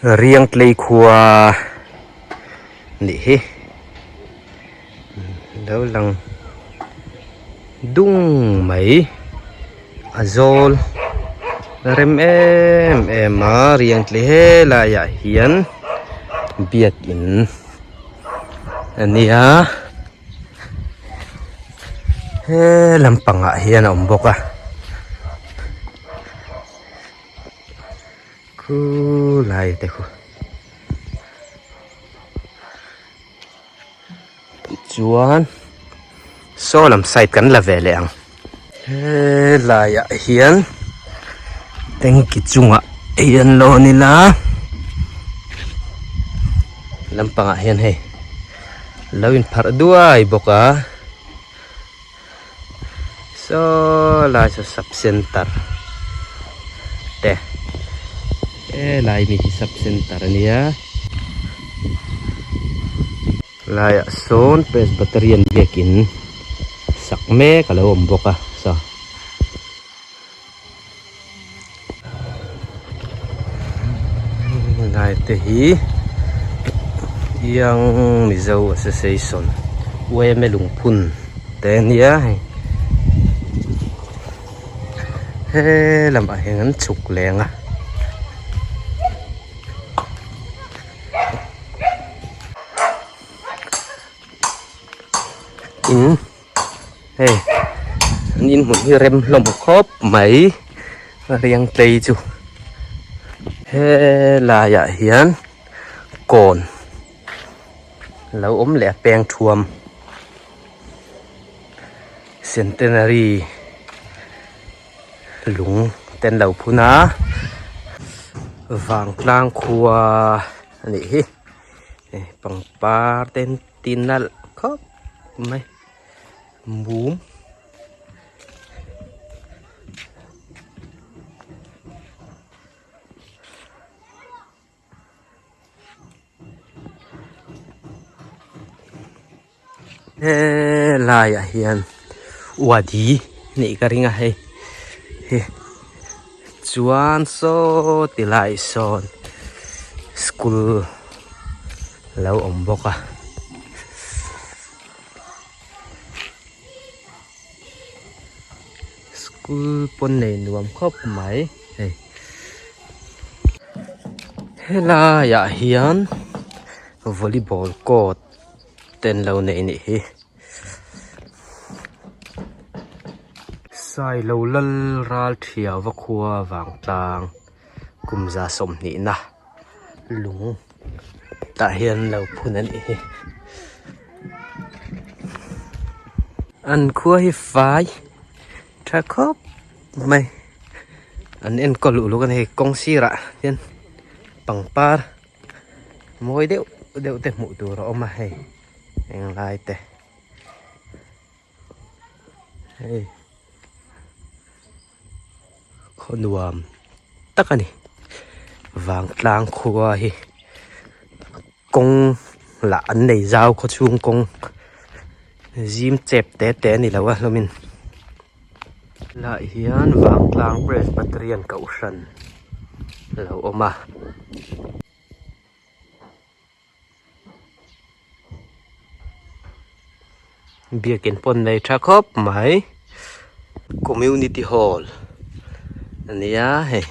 Riangtlei khua nih hi lo lang dung mai a zawl rem em em a Riangtlei helaiah hian biakin a nia he lampangah hian a awm bawk a. Khulai te khu tichuan saw lam side kan la ve leh ang helaiah hian tanky chungah hian lawn ila lampangah hian hei lo inpharh duai bawk a. Saw lai saw sub center te helai mi hi sub center ania laiah sawn presbyterian biakin sak mek alo awm bawk a saw. Lai te hi Young Mizo Association UMA lungphun te a nia hei he lamah hian an chhuk leng a. In. Hei an inhmun hi rem hlawm khawp mai riang tlei chu helaiah hian kawn lo awm leh a peng thuam centenary lung te an lo phun a vangtlang khua a nih hi hei pangpar te an ti nalh khawp mai. Mum helaiah hian uadi nih ka ring a hei hi chuan saw ti lai sawn school lo awm bawk a. School pawn nei nuam khawp mai hei helaiah hian volleyball court te an lo nei anih hi Sailo lal ral thiau a khua vangtlang kum 29 na. Lung tah hian lo phun a nih hi an khua hi fai tha khawp mai an enkawl uluk a ni hei kawng sirah hian pangpar mawi deuh deuh te hmuh tur a awm a hei englai te hei. Khaw nuam tak a ni vangtlang khua hi kawng lah an nei zau khaw chhung kawng zim chep te te a ni lo a hlawmin lah hian vangtlang presbyterian kohhran a lo awm a. Biakin pawn nei tha khawp mai community hall a nia hei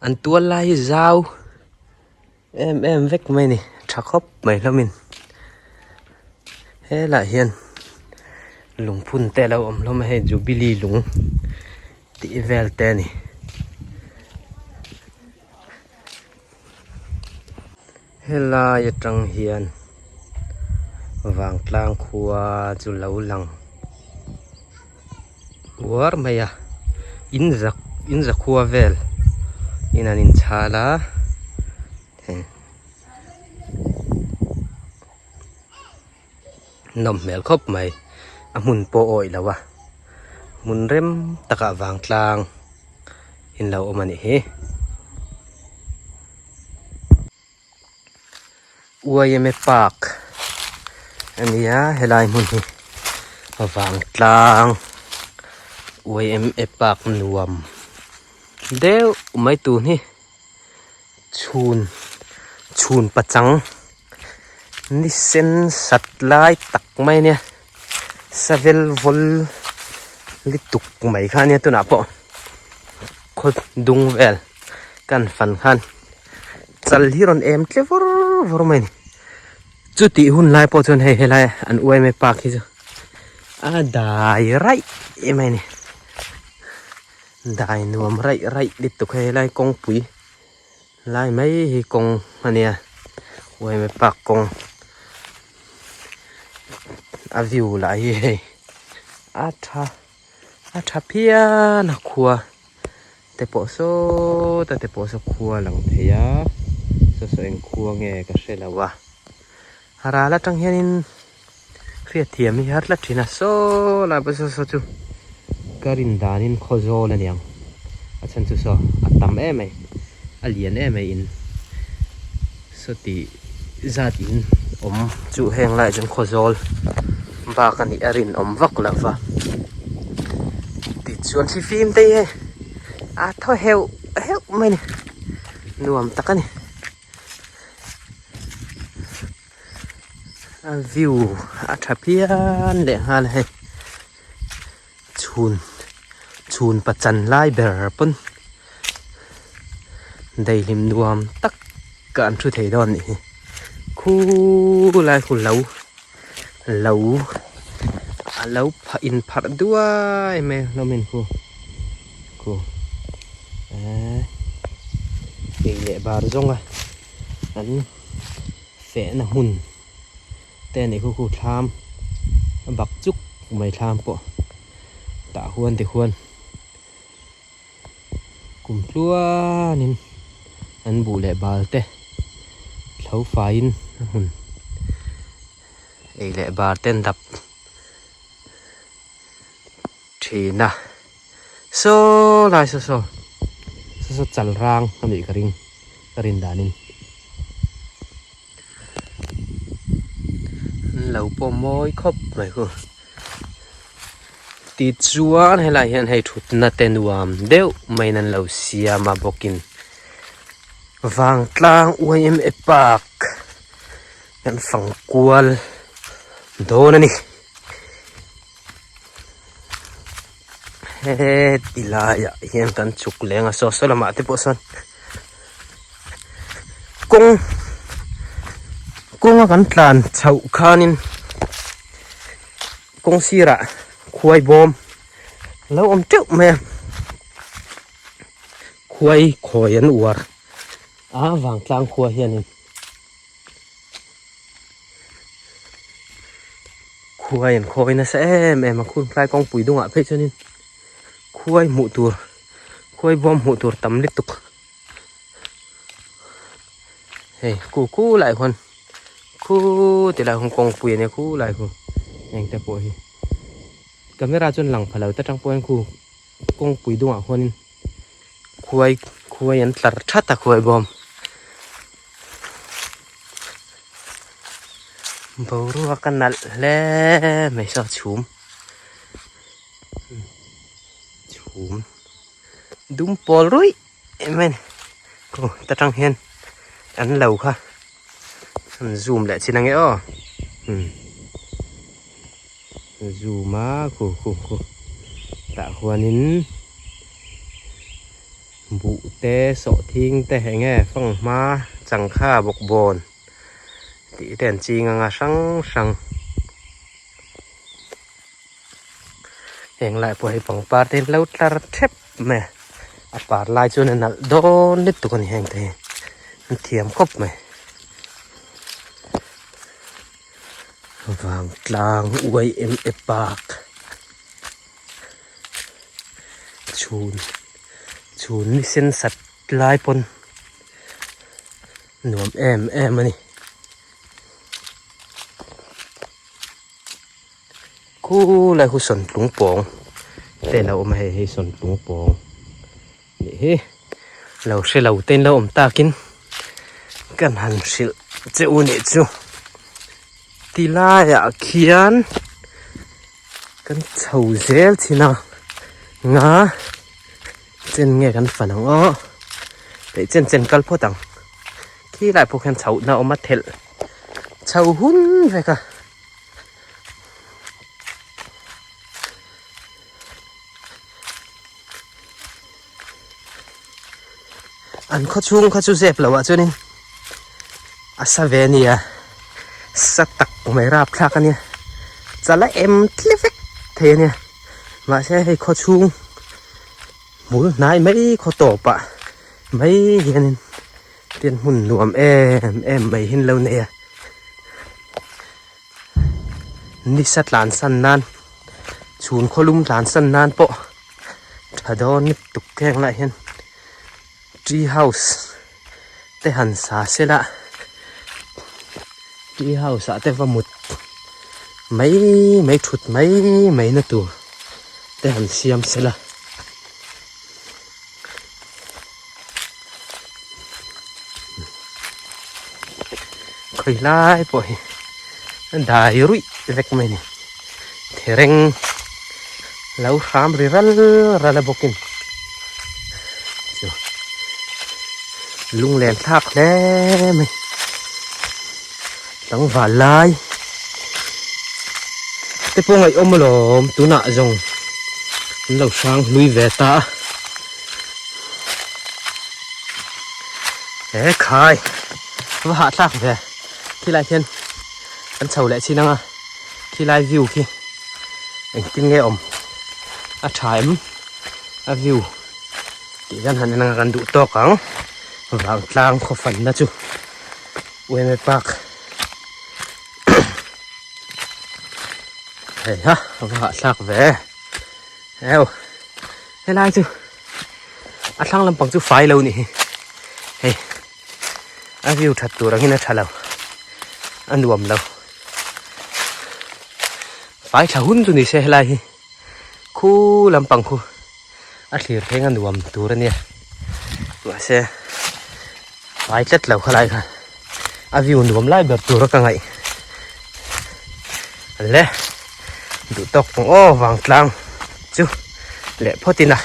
an tual lai hi zau em em vek mai a ni tha khawp mai hlawmin helaiah hian lungphun te a lo awm hlawm a hei jubilee lung tih vel te a ni. Helai atang hian vangtlang khua chu lo lang uar mai a in zak in zakhua vel in an inchhal a hei nawm hmel khawp mai a hmun pawh awih lo a hmun rem takah vangtlang in lo awm a nih hi. Uaime park a ni a helai hmun hi vangtlang uaime park nuam deuh mai tun hi. Chhun chhun pachang ni sen sat lai tak mai ania savel vawl lutuk mai kha ania tunah pawh khaw dung vel kan fan khan chal hi rawn em tle vawr vawr mai a ni. Chutih hun lai pawh chuan hei helai an uaime park hi chu a dai raih mai a ni. Dai nuam raih raih lutuk hei helai kawngpui lai mai hi kawng a nia uaime park kawng a view lah hi hei a tha a tha phian a khua te pawh sawta te pawh saw khua lang thei a saw saw eng khua nge ka hre lo a ral atang hianin hriatthiam hi har tlat thin a saw lai pawh saw saw chu ka rin danin khaw zawl a niang a chhan chu saw a tam em mai a lian em mai in saw tih zat in awm chu heng laiah chuan khaw zawl bak a nih a rinawm vak lo va tichuan thlifim te hi hei a thaw heuh heuh mai a ni nuam tak a ni. A view a tha phian leh nghal a hei chhun chhun pachan lai ber pawn daihlim nuam tak an thu thei dawn a nih hi khulai khu lo lo a lo phah in pharh duai mai a hlawm in khu khu eee ei leh bar zawng a an. Fehna hmun te a nih khu khu thlam a bak chuk mai thlam pawh tah huan ti huan kum tluanin an buh leh bal te thlo faiin a hmun ei leh bar te an dap thin a saw lai saw saw saw saw chal rang a nih ka ring ka rin danin an lo pawh mawi khawp mai khu tichuan helaiah hian hei thutna te nuam deuh maiin an lo siam a bawkin vangtlang yma park kan fang kual dawn a ni. Heti laiah hian kan chhuk leng a saw saw lamah te pawh sawn kawng kawnga kan tlan chhoh khanin kawng sirah khuai bawm a lo awm teuh mai a khuai khawi an uar a vangtlang khua hianin. Khuai an khawi nasa em em a khunglai kawngpui dungah phei chuanin khuai hmuh tur khuai bawm hmuh tur tam lutuk hei ku ku lai huan khu ti lai huan kawngpui a nia khu lai khu heng te pawh hi camera chuan lang pha lo ta tang pawh hian khu kawngpui dungah khuanin khuai khuai an tlar that a khuai bawm. Boruak a nalh hle mai saw chhum chhum dum pawl ruih em a ni aw ta tang hian an lo kha an zoom leh chin ange aw umm zoom a khu khu khu tah huanin. Buh te sawhthing te eng nge fanghma changkha bawkbawn tih te an ching anga hrang hrang heng lai pawh hei pangpar te hi lo tlar thep mai a a par lai chuan a nalh dawn lutuk a ni heng te hi an thiam khawp mai vangtlang yma park. Chhun chhun ni sen sat lai pawn nuam em em a ni khulai khu sawntlung pawng te lo awm a hei hi sawntlung pawng nih hi lo hre lo te in lo awm takin kan han hrilh che u nih chu ti laiah khian. Kan chho zel thin a nga chen nge kan fan ang aw peih chen chen kal phawt ang. Khi lai pawh khian chhohna a awm a thelh chho hun vek a. An khaw chhung kha chu zep loh ah chuanin a sa ve a nia sa tak mai rap thlak a nia chala em tle vek thei a nia mahse hei khaw chhung hmul hnai mai khaw tawp ah mai hianin tin hmun nuam em em mai hi an lo nei a nisa tlan san nan chhun khawlum tlan san nan pawh tha dawn lutuk heng lah hian tree house te han sa sela tree house ah te va mut mai mai thut mai mai na tur te han siam sela. Khawi lai pawh hi a dai ruih vek mai a ni thereng lo hram ri ral ral a bawkin chu lunglen thlak hle mai tlangval lai te pawh ngaihawm alawm tunah zawng an lo hrang hlui ve ta a. He khai va hah thlak ve khilai khian kan chho leh chin anga khilai view khi engtin nge awm a tha em a view tih hian han en anga kan duh tawk ang vangtlang khaw fanna chu uaime park hei ha va hah thlak ve heu helai chu. A thlang lampang chu fai lo nih hi hei a view that tur angin a tha lo a nuam lo fai tha hun chu ni se helai hi khu lampang khu a thlir thleng a nuam tur a nia mahse fai tlat lo khalai kha a view nuam lai ber tur a ka ngaih le duh tawk pawh aw vangtlang chu leh phawt in a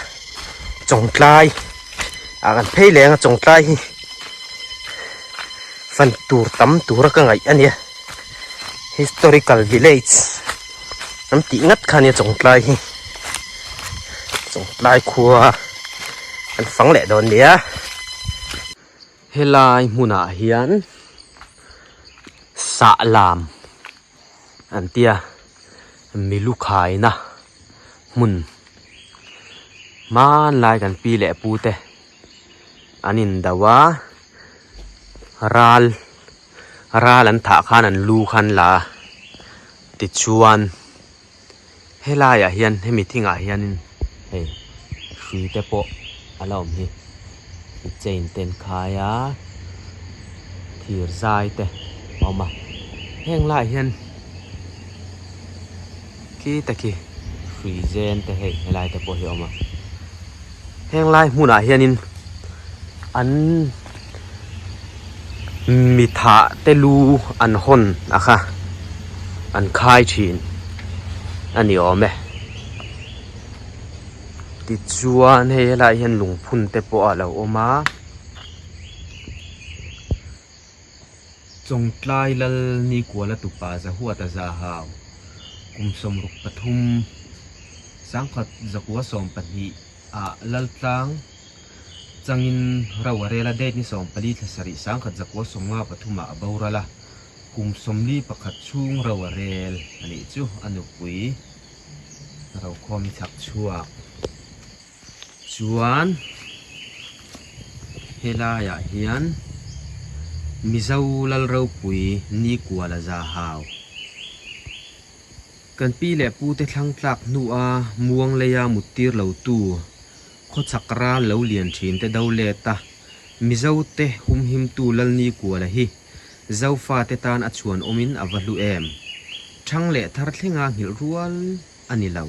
chawngtlai ah kan phei leng a chawngtlai hi fan tur tam tur a ka ngaih a nia historical village an tih ngat kha ania chawngtlai hi chawngtlai khua an fang leh dawn nia. Helai hmunah hian sah lam an tia milu khaina hmun hmanlai kan pi leh pu te an indo a ral ral an thah khan an lu kha an la a tichuan helaiah hian hemi thingah hianin hei hrui te pawh a la awm hi chain te an khai a thir zai te a awm a heng laiah hian khi te khi hrui zen te hei helai te pawh hi a awm a heng lai hmunah hianin an mi thah te lu an hawn a kha an khai thin a ni awm e tichuan hei helaiah hian lungphun te pawh a lo awm a. Chawngtlai Lal Nikuala tupa Zahuata Zahau kum 63 1912 ah Laltlang changin ro a rel a, date ni 14 thla sarih 1953 ah a boral a, kum 41 chhung ro a rel a nih chu a nupui Rokhawm i chhak chhuak chuan helaiah hian Mizo Lalropui Nikuala Zahau Kan pi leh pute thlang tlak hnua muang leia muttir lotu khawchhak ral lo lian thin te do let a, Mizote humhimtu Lalnikuala hi Zofate tan a chhuan awmin a va hlu em? Thang leh thar thlenga nghilh rual a ni lo.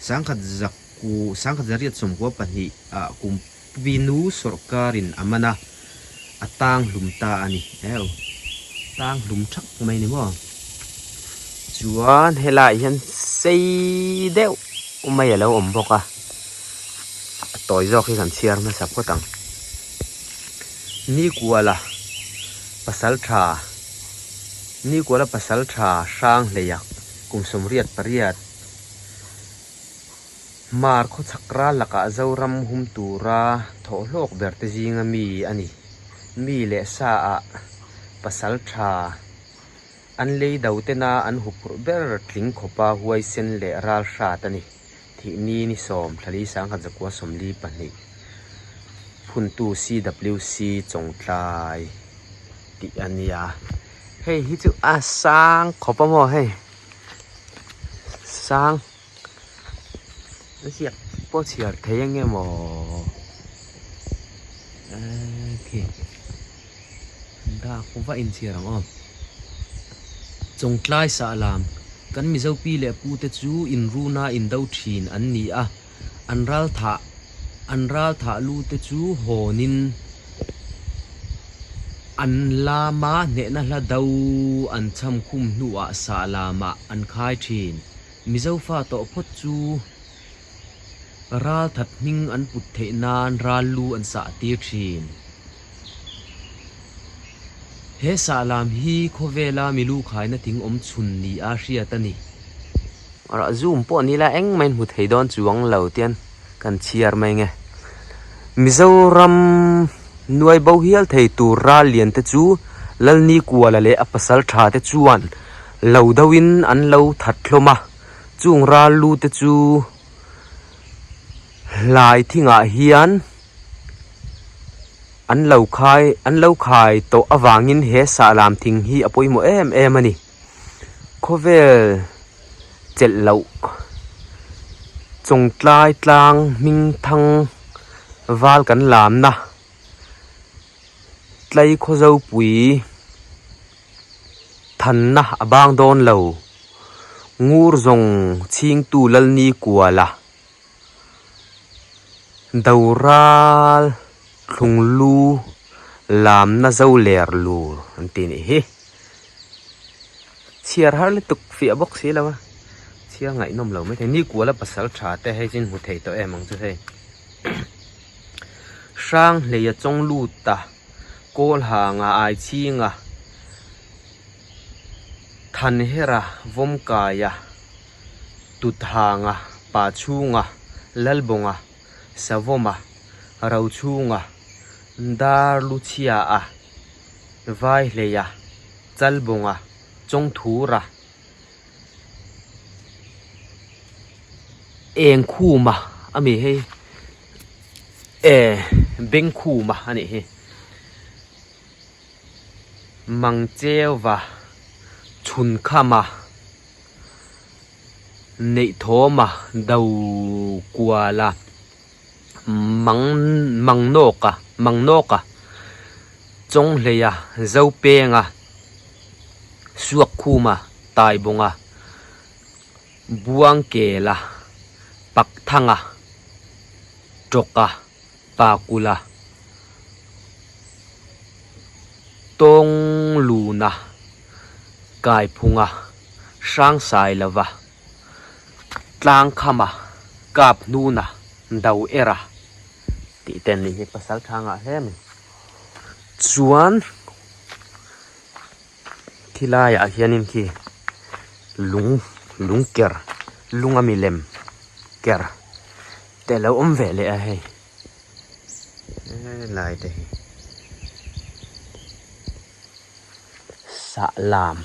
Sangkhat zaku 1992 ah kum Pinu sawrkarin a man a, a tang hlum ta a ni. Eo, tang hlum thak mai ni maw? Chuan helaiah hian sei deuh mai a lo awm bawk a, a tawi zawk hi kan chhiar hmasa phawt ang. Nikuala. Pasaltha Nikuala Pasaltha hrang hleia kum 88 Hmar khawchhak ral lakah Zoram hum tura thawhhlawk ber te zinga mi a ni. Mi leh sa ah Pasaltha an lei do tena an huphurh ber tling khawpa huaisen leh ral hrat a ni. Thih ni ni sawm thlali sangkhat zakua 42 phuntu CWC Chawngtlai tih a nia. Hei hi chu a sang khawp a maw hei sang a ziak pawh chhiar thei ang em aw khi dak va inchhiar ang aw. Chawngtlai sahlam kan Mizo pi leh pu te chu inruna indo thin an ni a, an ral thah an ral thah lu te chu hawnin an lama hnehna hla do an cham khum hnuah sahlamah an khai thin. Mizo fa tawh phawt chu ral that hming an put theih nan ral lu an sah tir thin. He sahlam hi khawvela milu khaina thing awm chhun ni a hriat a ni. Rah zoom pawh ni la engmah in hmu thei dawn chuang lo tian kan chhiar mai nge. Mizoram nuai bo hial thei tur ral lian te chu Lalnikuala leh a pasal tha te chuan lo do in an lo that hlawm a, chung ral lu te chu hlai thingah hian an lo khai an lo khai tawh avangin he sahlam thing hi a pawimawh em em a ni. Khawvel chelh loh Chawngtlai tlang hming thang val kan lamna tlai khawzopui thanna a bang dawn lo ngur zawng chhingtu Lalni kuala Doral thlunglu lamna zo ler lur an tih nih hi. Chhiar har lutuk fiah bawk si lo a, chhiar ngaihnawm lo maithei. Ni kuala pasal tha te hei chu in hmu thei tawh em ang chu hei. Hrang hleia chawng lut a, kawl hanga ai chhinga, thanhera vawmkaia. Tuthanga, Pachhunga, Lalbawnga, Savawma, Rochhunga, Darluchhia-a, Vaihleia, Chalbawnga, Chawngthura, Engkhuma a mi hei e Bengkhuma a nih hi. Mangcheuva, Chhunkhama. Neihthawma do kuala mang mangnawka mangnawka Chawnghleia Zopenga Suakkhuma Taibawnga Buangkela Pakthanga Tawka Pakula Tawngluna Kaiphunga Hrangsailova Tlangkhama Kaphnuna Doera tih te an nih hi pasal tha ngah hle mai. Chuan khilaiah hianin khi lung lung ker lunga milem ker te lo awm ve leh a hei helai te hi sahlam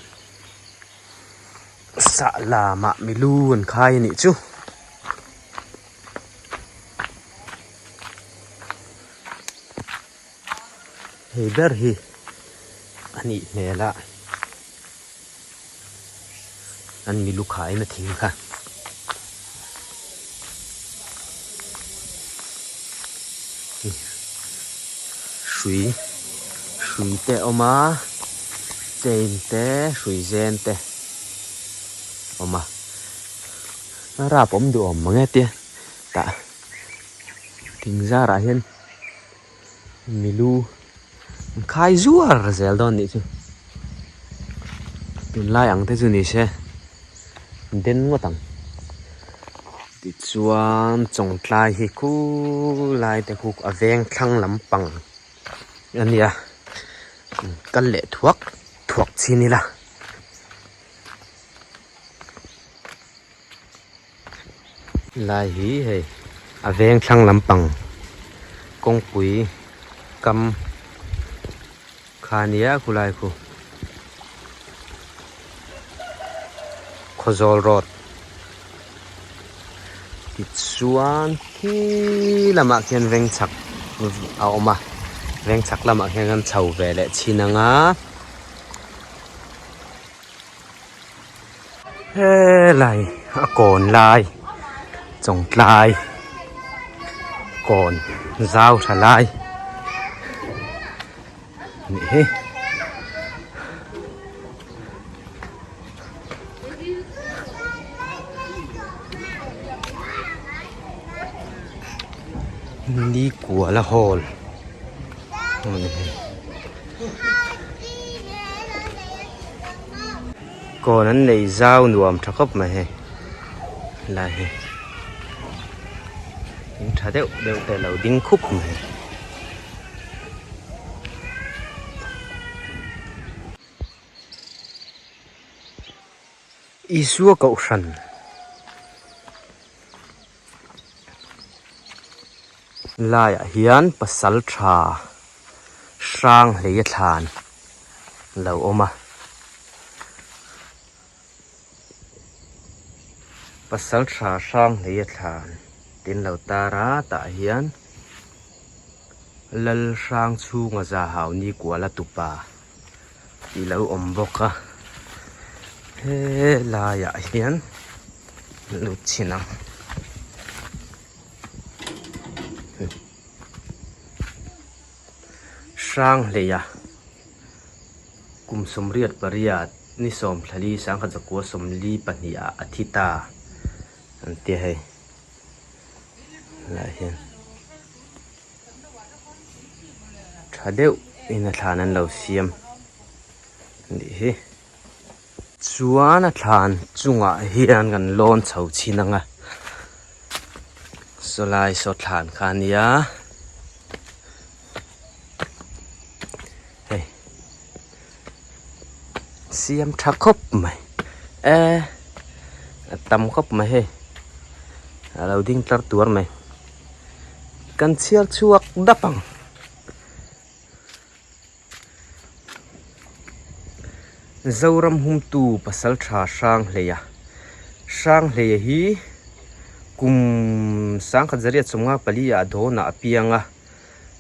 sahlam ah milu an khai a nih chu. Hei ber hi a nih hmel a an milu khain a thing kha. Hrui hrui te a awm a chain te hrui zen te a awm a rap awm duh awm mang e tia tah thing zarah hian. Milu an khai zuar zel dawn nih chu tunlai ang te chu ni se den ngawt ang tichuan chawngtlai hi khulai te khu a veng thlang lampang a nia. Kal leh thuak thuak chin ila. Lai hi hei a veng thlang lampang kawngpui kam kha nia khulai khu Khawzawl road tichuan khi lamah khian veng chhak a awm a veng chhak lamah khian kan chho ve leh chhin ang a. Helai a kawn lai Chawngtlai kawn zau tha lai nih hi. Nikuala hall a ni hei. Kawn an nei zau nuam tha khawp mai hei helai hi in tha deuh deuh te lo ding khup mai. Isua kohhran. Laiah hian pasal tha hrang hlei a thlan lo awm a. Pasal tha hrang hlei a thlan tin lo tar a tah hian Lal hrang chhunga za hau ni kual a tupa tih lo awm bawk a helaiah hian lut chhin ang Hranghleia kum 88 ni 14 1942 ah a thi ta an tia hei helaiah hian. Tha deuh in a thlan an lo siam anih hi. Chuan a thlan chungah hian kan lawn chho chhin ang a, sawlai saw thlan kha a nia. Hei siam tha khawp mai e a tam khawp mai hei a lo ding tlar tuar mai. Kan chhiar chhuak dap ang. Zoram humtu pasal tha Hranghleia. Hranghleia hi kum 1954 ah dawnah a piang a,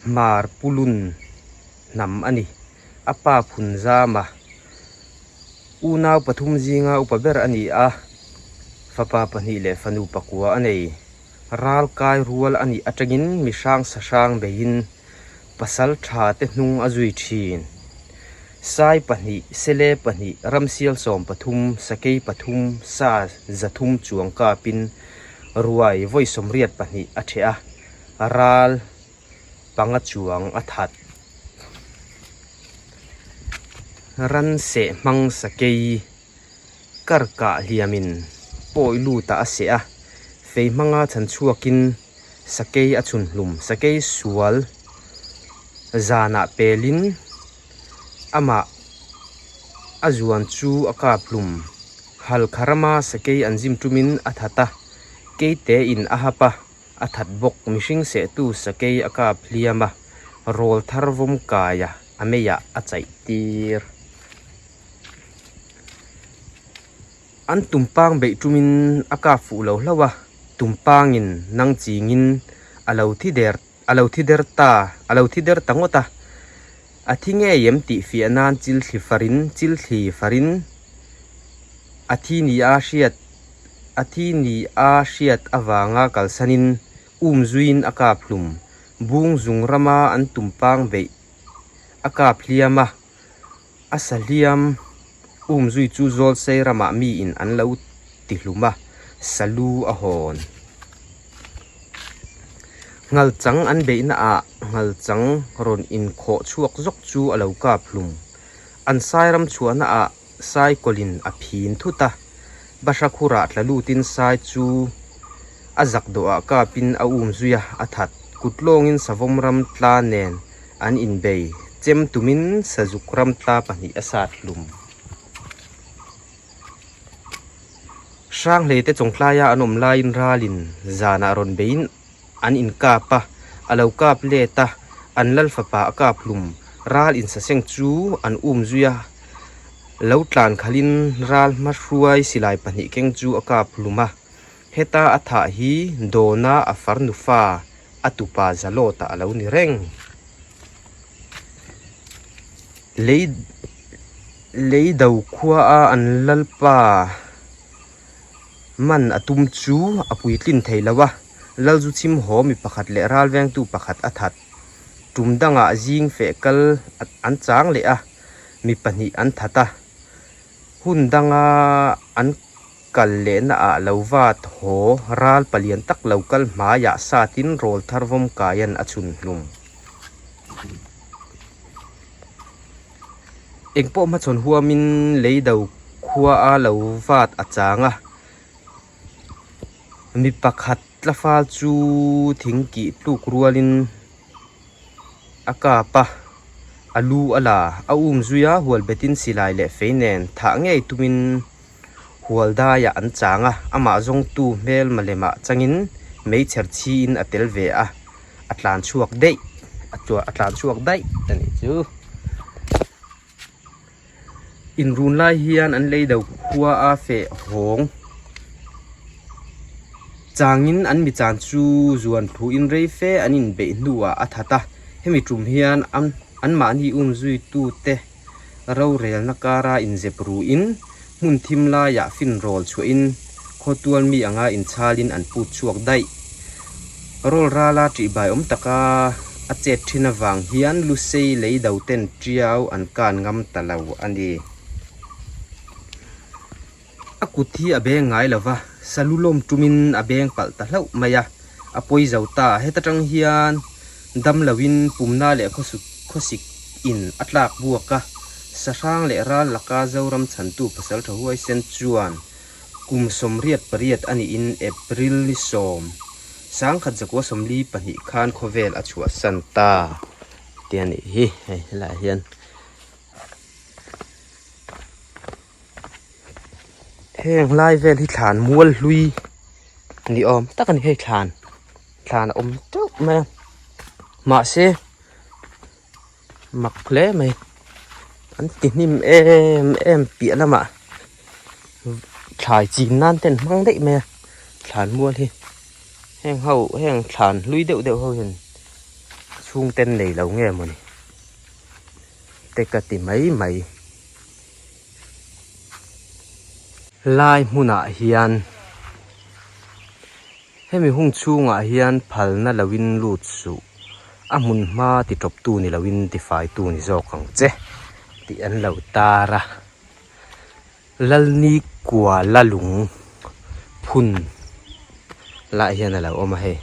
Hmar Pulun hnam a ni. A pa Phunzama unau pathum zinga upa ber a ni a, fapa pahnih leh fanu pakua a nei. Ral kai rual a nih atangin mi hrang sa hrang beiin pasal tha te hnung a zui thin. Sai pahnih, sele pahnih, ramsial 13, sakei pathum, sa 300 chuang kapin ruai vawi 82 a theh a, ral panga chuang a that. Ran seh hmang sakei. Kar kah hliamin pawi lutah a seh a, fei hmanga chhan chhuakin sakei a chhun hlum. Sakei sual zanah pelin amah a zuan chu a kap hlum. Halkha rama sakei an zim tumin a that a, keite in a hap a, a that bawk. Mihring sehtu sakei a kap hliam a, rawl thar vawm kaia a meiah a chaih tir. An tumpang beih tumin a kap fuh lo hlauh a, tumpangin nang chingin a lo thi der a lo thi der ta a lo thi der ta ngawt a. A thi ngei em tih fiah nan chil thli farin chil thli farin a thi ni a hriat a thi ni a hriat avanga kalsanin um zuiin a kap hlum. Bung zung rama an tumpang beih a kap hliam a. A sahliam um zui chu Zawlsei ramah miin an lo ti hlum a, salu a hawn. Nghalchang an beihna ah nghalchang rawn inkhawh chhuak zawk chu a lo kap hlum. An sai ram chhuahna ah sai kawlin a phin thut a, bahra khurah tla lutin sai chu a zak dawhah kapin a um zui a, a that. Kut lawngin savawm ram tla nen an inbei. Chem tumin sazuk ramtla pahnih a sat hlum. Hranghlei te chawngtlaia an awm laiin ralin zanah rawn beiin an inkap a, a lo kap let a, an lal fapa a kap hlum. Ral insaseng chu an um zui a, lo tlan khalhin ral hmahruai silai pahnih keng chu a kap hlum a. Heta a thah hi Dawna a farnu fa a tupa Zalawta a lo ni reng. Lei lei do khua a an lalpa man a tum chu a puitlin thei lo a, Lalzu chhim haw mi pakhat leh ralvengtu pakhat a that. Tum dangah zing feh kal an chang leh a, mi pahnih an that a. Hun danga an Kal lehna ah lo vat haw ral palian tak lo kal hmaiah satin rawl thar vawm kaian a chhun hlum. Engpawh hmachhawn huamin lei do khua a lo vat a chang a, mi pakhat tla fal chu thing kih tluk rualin a kap a, a lu a la, a um zui a, hual betin silai leh fei nen thah ngei tumin Hual daiah an chang a, amah zawngtu hmel malemah changin meichher chhiin a tel ve a, a tlan chhuak daih, a tlan chhuak daih a nih chu. Inrun lai hian an lei do khua a feh hawng changin an mi chan chu zuan thuin rei fe an inbeih hnuah a that a, hemi tum hian anmahni umzuitute Rorelna kara inzep ruin, hmun thim laiah finrawl chhuahin, khawtual mi anga inchalin an put chhuak daih. Rawl rala ṭihbai awm taka a chet ṭhin avang hian Lusei lei do ten ṭiau an kan ngam ta lo a ni. A kut hi a beng ngai lo va, salu lawm tumin a beng palh ta hlauh mai a, a pawi zo ta. Heta tang hian dam loin pumna leh khawsik in a tlak buak a, Sahrang leh ral laka Zoram chhantu Pasaltha Huaisen chuan kum 88 a niin April ni sawm, 1942 khan khawvel a chhuahsan ta tih a nih hi hei helaiah hian. Heng lai vel hi thlan mual hlui ni awm tak a ni hei thlan thlan a awm teuh mai a mahse mak hle mai an ti hnim em em piah lamah thlai chin nan te an hmang daih mai a thlan mual hi heng ho heng thlan hlui deuh deuh ho hian chhungte an nei lo nge mawni te ka ti mai mai. Lai hmunah hian hemi hung chhungah hian phalna loin lut suh a hmun hma ti tawp tu ni loin ti fai tu ni zawk ang che tih an lo tar a Lalnikuala lung phun lah hian a lo awm a hei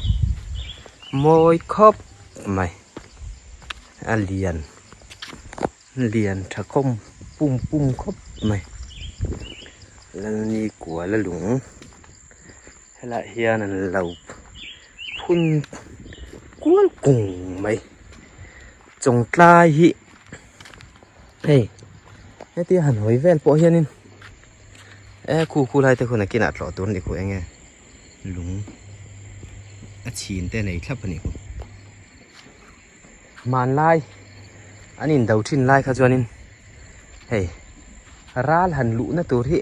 mawi khawp mai a lian. Lian tha khawm pum pum khawp mai Lalni kuala lung helaiah hian an lo phun kual kung mai chawngtlai hi hei hetia han hawi vel pawh hianin e khu khu lai te khun a kinah tlawh tur a ni khu eng nge lung a chhin te a nei thlap a ni khu. Hmanlai an indo thin lai kha chuanin hei ral han luhna tur hi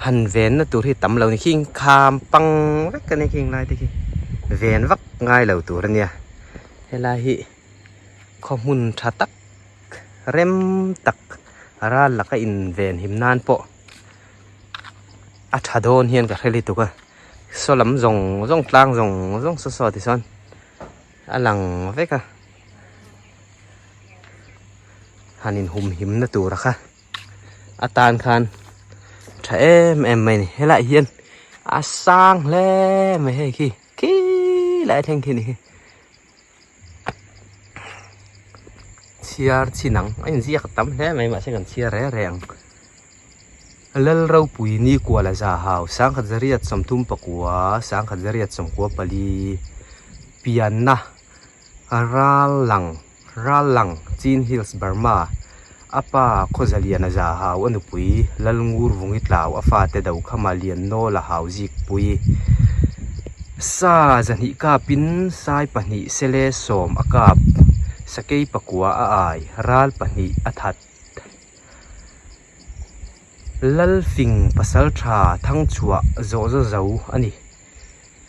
han venna tur hi tam lo ni khing kham pang vek a ni khing lai te khi ven vak ngai lo tur a nia helai hi khaw hmun tha tak rem tak ral laka inven him nan pawh a tha dawn hian ka hre lutuk a saw lam zawng zawng tlang zawng zawng saw saw tichuan. A lang vek a han in hum him na tur a kha a tan khan tha em em mai a ni helaiah hian a sang hle mai hei khi khi lai thleng khi a ni hi chhiar chin ang a inziak tam hle mai mahse kan chhiar reng reng ang Lalropui ni kuala za hau 1939 1994 pianna ral lang. Rallang, Chin Hills, Burma, A pa Khawzaliana za hau a nupui Lalngur Vungi Tlau a fate Dokhama Liannawla hau zikpui sa zahnih kapin sai pahnih sele sawm a kap sakei pakua a ai ral pahnih a that. Lalfing pasaltha Thangchhuah zawhza zo a ni.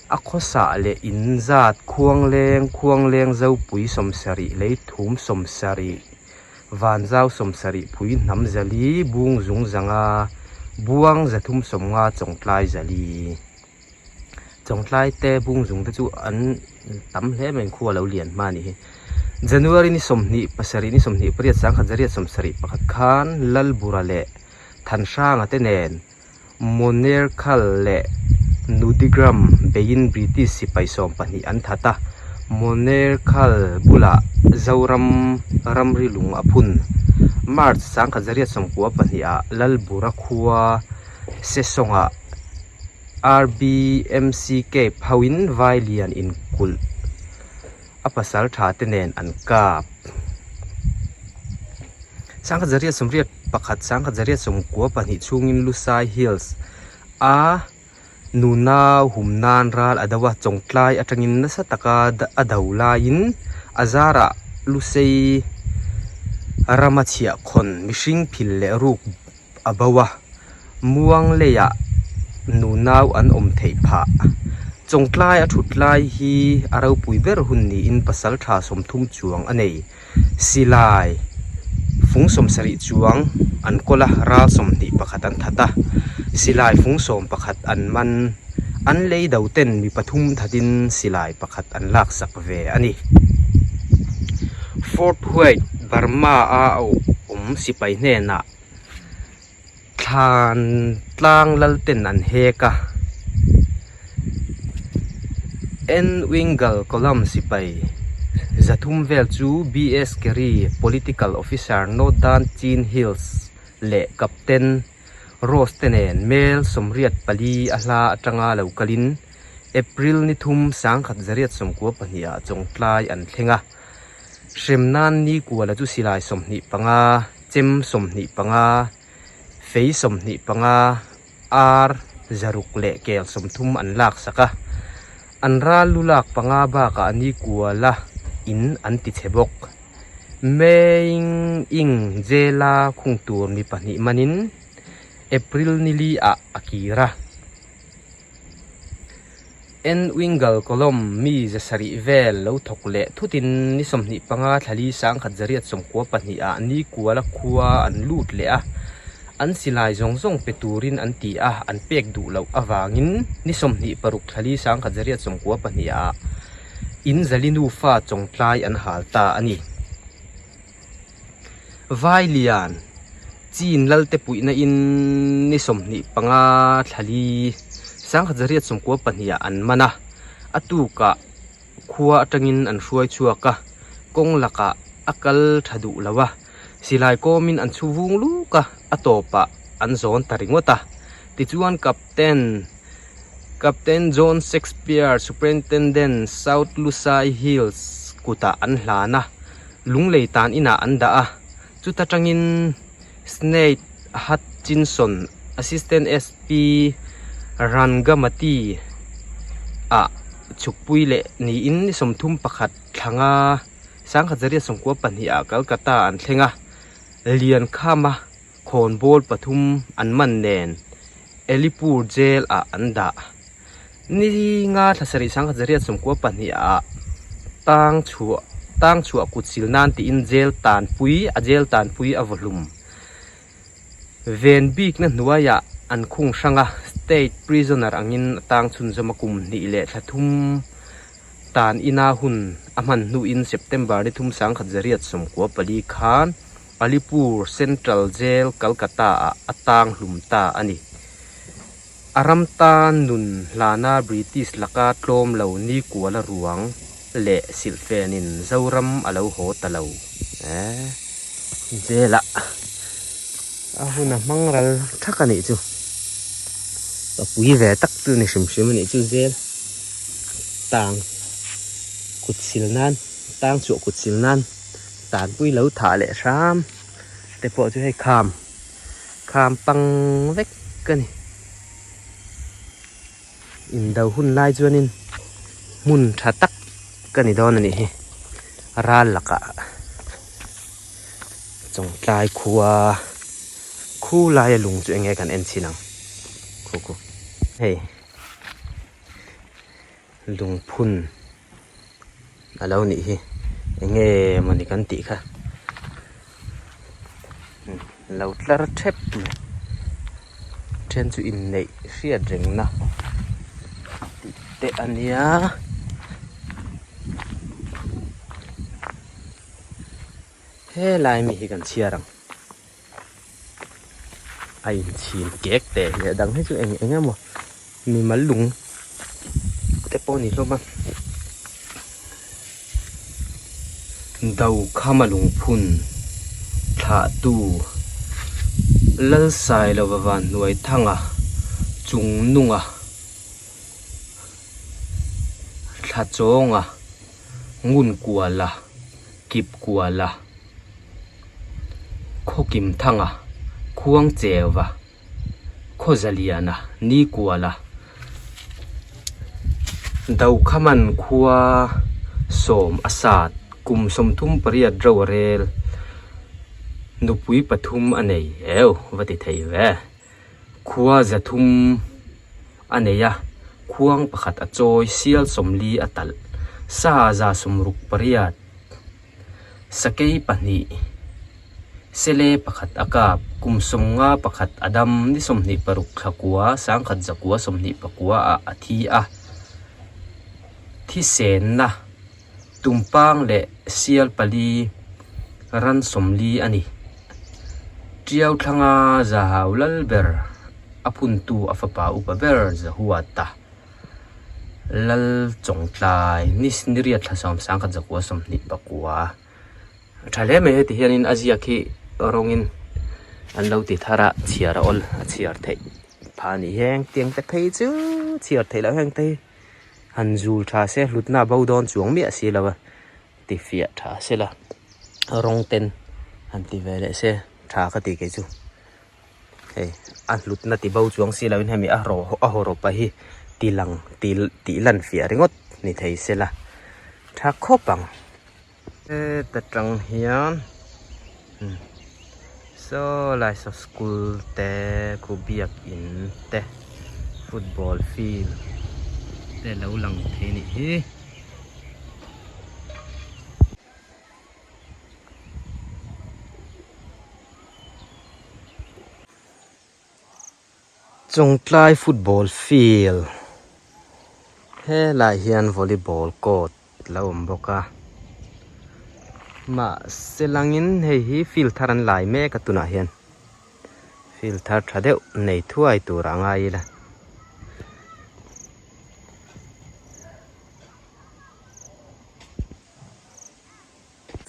A khawsah leh in zat Khuangleng, Khuangleng Zopui sawmsarih, Leithum sawmsarih, Vanzau sawmsarih, Phui hnam zali, Bung zung zanga, Buang zathum sawmnga, Chawngtlai zali. Chawngtlai te Bung zung te chu an tam hle mai khua lo lian hma a nih hi. January ni sawmhnih pasarih ni sawmhnih pariat sangkhat zariat sawmsarih pakhat khan Lalbura leh Thanhranga te nen Monerkhal leh Nudigram beiin British sipai sawm pahnih an that a, Monerkhal bulah Zoram ramri lung a phun. March sangkhat zariat sawmkua pahnih ah Lalbura khua Sesawngah RBMC Cape hoin Vailian inkulh a pasal tha te nen an kap. Sangkhat zariat sawmriat pakhat sangkhat zariat sawmkua pahnih chhungin Lusai Hills a nunau hum nan ral a do a, chawngtlai atangin nasa taka a do laiin a zarah Lusei rama chhiahkhawn mihring phil leh ruk a bo a, muang leiah nunau an awm theih phah. Chawngtlai a thut lai hi a ropui ber hun niin pasal tha sawmthum chuang a nei. Silai fung sawmsarih chuang an kawl a, ral sawmhnih pakhat an that a, silai fung sawm pakhat an man. An lei do ten mi pathum thatin silai pakhat an laksak ve a ni. Fort White, Burma a awm sipai hnenah Thlan tlang lal ten an hek a, Enwingal Column sipai zathum vel chu BS Kerry, Political Officer Northern Chin Hills leh Captain Ross te nen mel sawmriat pali a hla atanga lo kalin April ni thum sangkhat zariat sawmkua pahnih ah Chawngtlai an thleng a. Hrem nan ni kuala chu silai 25, chem 25, fei 25, ar zaruk leh kel 30 an lak sak a. An ral lu lak panga bakah ni kuala in an ti chhe bawk. Meng ing jail-a khung tur mi pahnih manin April ni li ah a kir a. Enwingal Column mi zasarih vel lo thawk leh thutin ni 25 thlali sangkhat zariat 92 ah ni kuala khua an lut leh a, an silai zawng zawng pe turin an ti a, an pek duh loh avangin ni 26 thlali sangkhat zariat 92 ah in zali nufa chawngtlai an hal ta a ni. Vailian, Chin Lalte puihna in ni 25 thlali sangkhat zariat 92 ah an man a, a tukah khua atangin an hruai chhuak a, kawng lakah a kal tha duh lo a, silai kawmin an chhu vung luk a, a tawpah an zawn ta ringawt a. Tichuan Captain Captain John Shakespeare Superintendent South Lusai Hills kutah an hlan a, Lunglei tan inah an dah a, chuta tangin Sneyd Hutchinson, Assistant SP Rangamati ah chhukpui leh niin ni 31 thlanga 1992 ah Calcutta an thleng a, Liankhama khawnbawl pathum an man nen Alipur Jail ah an dah. Ni nga thla sarih 1992 ah tang chhuah tang chhuah kut sil nan tiin jail tanpui a jail tanpui a vaw hlum. Ven bikna hnuaiah an khung hrang a, state prisoner angin a tang chhunzawm a kum hnih leh thla thum tan ina hun a hman hnuin September ni thum 1994 khan Alipur Central Jail Calcutta ah a tang hlum ta a ni. A ram tan nun hlana British laka tlawm lo ni kuala ruang leh silhfenin Zoram a lo haw ta lo. Jail ah a hun a hmang ral thak a nih chu. Ka pui ve tak chu ni hrim hrim a nih chu jail tang kut sil nan tang chhuah kut sil nan. Tanpui lo thah leh hram te pawh chu hei kham kham pang vek a ni. Indo hun lai chuanin hmun tha tak ka ni dawn a nih hi ral lakah Chawngtlai khua khu laia lung chu enge kan en chhin ang khu khu hei lungphun a lo nih hi enge mawni kan tih kha lo tlar thep mai then chu inneih hriat reng na tih te a nia helai mi hi kan chhiar ang a inchhin kek teh leh dang hi chu eng eng emaw mimal lung te pawh a ni hlawm a Dokhama lungphun thlahtu Lalsailova Vanhnuaithanga Chungnunga Thlachawnga Ngunkuala Kipkuala Khawkimthanga Khuangcheuva Khawzaliana Nikuala Dokhaman khua sawm a sat kum 38 ro a rel nupui pathum a nei eu va ti thei ve khua 300 a nei a khuang pakhat a chawi sial 40 a talh sa 68. Sakei pahnih, Sele pakhat a kap, kum 51 a dam, ni 26 thla kua, 1929 ah a thi a. Thisenna, Tumpang leh sial pali, ran 40 a ni. Tiau thlanga Zahau lal ber a phuntu a fapa upa ber Zahuata. Lal Chawngtlai ni ni riat thla sawm 19 29 a tha hle mai heti hianin a ziak hi rawngin an lo ti thar a chhiar a awl a chhiar theih phah a ni heng tiang te phei chu chhiar theih loh heng te hi han zul tha se hlutna a bo dawn chuang miah si lo a ti fiah tha se la rawng ten han ti ve leh se tha ka ti kei chu. Hei a hlutna ti bo chuang si loin hemi a rawh a haw rawpa hi ti lang ti tih lan fiah ringawt ni thei se la tha khawp ang. Heta tang hian saw lai saw school te khu biakin te football field te lo lang thei a nih hi. Chawngtlai football field helaiah hian volleyball court lo awm bawk a mahse langin hei hi field thar an lai mek a tunah hian field thar tha deuh nei thuai tur a ngai ila.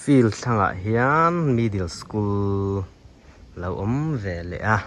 Field thlangah hian middle school lo awm ve leh a.